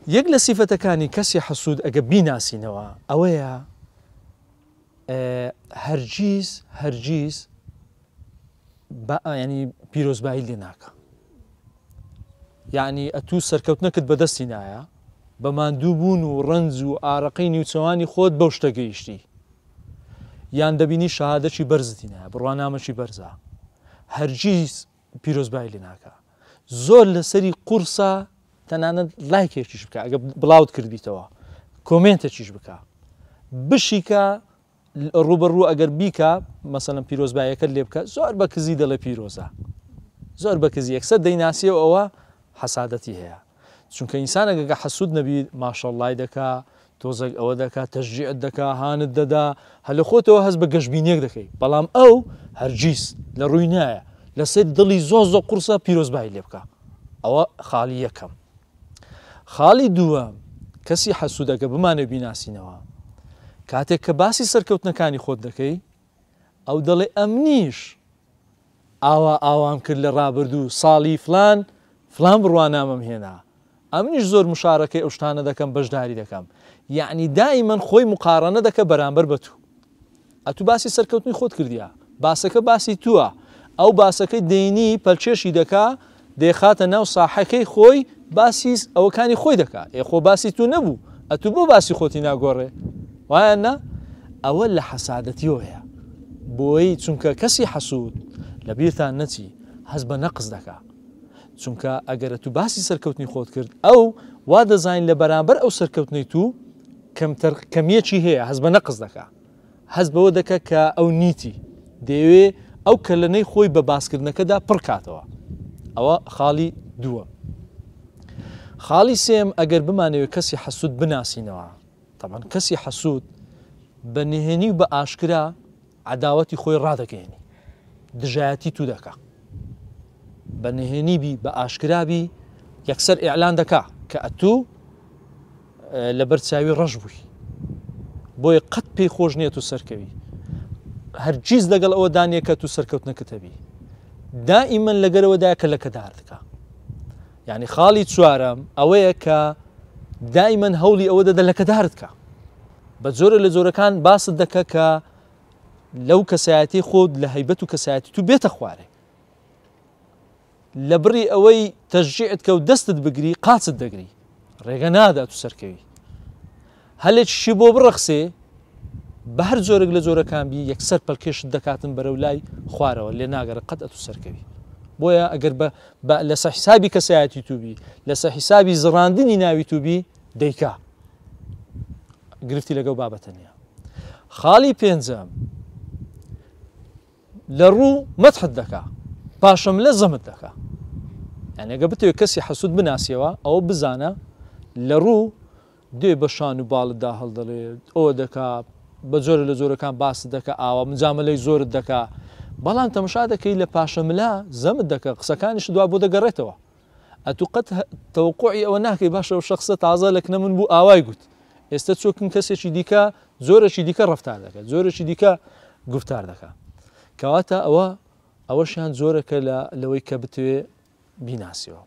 یەک لە سیفەتەکانی کەسی حەسوود ئەگە بیناسینەوە ئەوەیە هەرگیز هەرگیز ینی پیرۆزبایی لێ ناکە. یعنی ئەتوو سەرکەوتنەکت بەدەستی نایە بە ماندوو بوون و ڕەنج و ئارەقەی نیوچەوانی خۆت بەو شتە گەیشتی یان دەبینی شەهادەکی بەرزتی نایە بڕوانامەکی بەرزە هەرگیز پیرۆزبایی لێ ناکا زۆر لەسەری قورسە تەنانەت لایکێکیش بکە ئەگە بڵاوت کردبیتەوە کۆمێنتێکیش بکە بشیکە ڕوبەڕوو ئەگەر بیکە مەسەلەن پیرۆزبایەکەت لێ بکە زۆر بە کزی دەڵێ پیرۆزە زۆر بە کزی یەکسەر دەیناسیەوە ئەوە حەسادەتی هەیە چونکە ئینسانێک گە حەسود نەبی ماشەڵڵای دەکا تۆزێک ئەوە دەکا تەشجیعت دەکا هانت دەدا هەر لە خۆتەوە هەست بە گەشبینیەک دەکەی بەڵام ئەو هەرگیز لە ڕووی نایە لەسەر دڵی زۆر زۆر قورسە پیرۆزبایی لێ بکا ئەوە خاڵی یەکەم خاڵی دووەم کەسی حەسوودەکە بمانێ بیناسینەوە کاتێک کە باسی سەرکەوتنەکانی خۆت دەکەی ئەو دەڵێ ئەمنیش ئاوا ئاوام کرد لە ڕابردوو ساڵی فلان فلان بڕوانامەم هێنا ئەمنیش زۆر مشارەکەی ئەو شتانە دەکەم بەشداری دەکەم یەعنی دائیمەن خۆی مقارەنە دەکە بەرامبەر بە تو ئەتو باسی سەرکەوتنی خۆت کردیە باسەکە باسی توە ئەو باسەکەی دەینی پەلکێشی دەکا دەیخاتە ناو ساحەکەی خۆی باسی ئەوەکانی خۆی دەکا ئێ خۆ باسی تو نەبوو ئەتو بۆ باسی خۆتی ناگۆڕێ وایە نا ئەوە لە حەسادەتیەوەیە بۆی چونکە کەسی حەسود لە بیرتان نەچی هەست بە نەقس دەکا چونکە ئەگەر ئەتو باسی سەرکەوتنی خۆت کرد ئەو وا دەزانین لە بەرامبەر ئەو سەرکەوتنەی تو کەمتر کەمیەکی هەیە هەست بە نەقس دەکا هەست بەوە دەکا کە ئەو نیتی دەیەوێ ئەو کەلەنەی خۆی بە باسکردنەکەدا پڕکاتەوە ئەوە خاڵی دووەم خاڵی سێم ئەگەر بمانەوێت کەسی حەسود بناسینەوە تەبەن کەسی حەسود بە نهێنی و بە ئاشکرا عەداوەتی خۆی ڕادەگەیەنی دژایەتی تو دەکا بە نهێنی بی بە ئاشکرا بی یەکسەر ئیعلان دەکا کە ئەتوو لەبەر چاوی ڕەش بووی بۆیە قەت پێی خۆش نییە تو سەرکەوی هەرگیز لەگەڵ ئەوە دانیە کە تو سەرکەوتنەکەت هەبی دائیمەن لەگەرەوەدا کە لەکەدار دەکا یعنی خاڵی چوارەم ئەوەیە کە دائیمەن هەوڵی ئەوە دەدە لەکەدارت کە بە جۆرە لە جۆرەکان باست دەکە کە لەو کەسایەتی خۆت لە هەیبەت و کەسایەتی تو بێتە خوارێ لە بڕی ئەوەی تەشجیعت کە و دەستت بگری قاچت دەگری ڕێگە نادا تو سەرکەوی هەلێکیشی بۆ بڕەخسێ بە هەر جۆرێک لە جۆرەکان بی یەکسەر پەلکێشت دەکاتن بەرەو لای خوارەوە لێ ناگەڕێ قەت ئەتو سەرکەوی بۆیە ئەگەر بە لەسەر حیسابی کەسایەتی تو بی لەسەر حیسابی زڕاندنی ناوی تو بی دەیکا گرفتی لەگەڵ بابەتە نییە خاڵی پێنجەم لە ڕوو مەتحت دەکا پاشەملە زەمت دەکا یعنی ئەگە بتەوێت کەسی حەسوود بناسیەوە ئەوە بزانە لە ڕوو دێ بە شان و باڵتدا هەڵدەڵێ ئەوە دەکا بە جۆرە لە جۆرەکان باست دەکا ئاوا مجامەلەی زۆرت دەکا بەڵام تەمەشا دەکەی لە پاشەملە زەمت دەکا قسەکانیشت وا بۆ دەگەڕێتەوە ئەتوو قەت تەوەقوعی ئەوە ناکەی باشە ئەو شەخسە تازە لە کنە من بوو ئاوای گوت ئێستا چۆکن کەسێکی دیکە جۆرێکی دیکە ڕەفتار دەکات جۆرێکی دیکە گفتار دەکات کەواتە ئەوە ئەوەشیان جۆرەکە لە لەوەی کە بتوێ بیناسیەوە.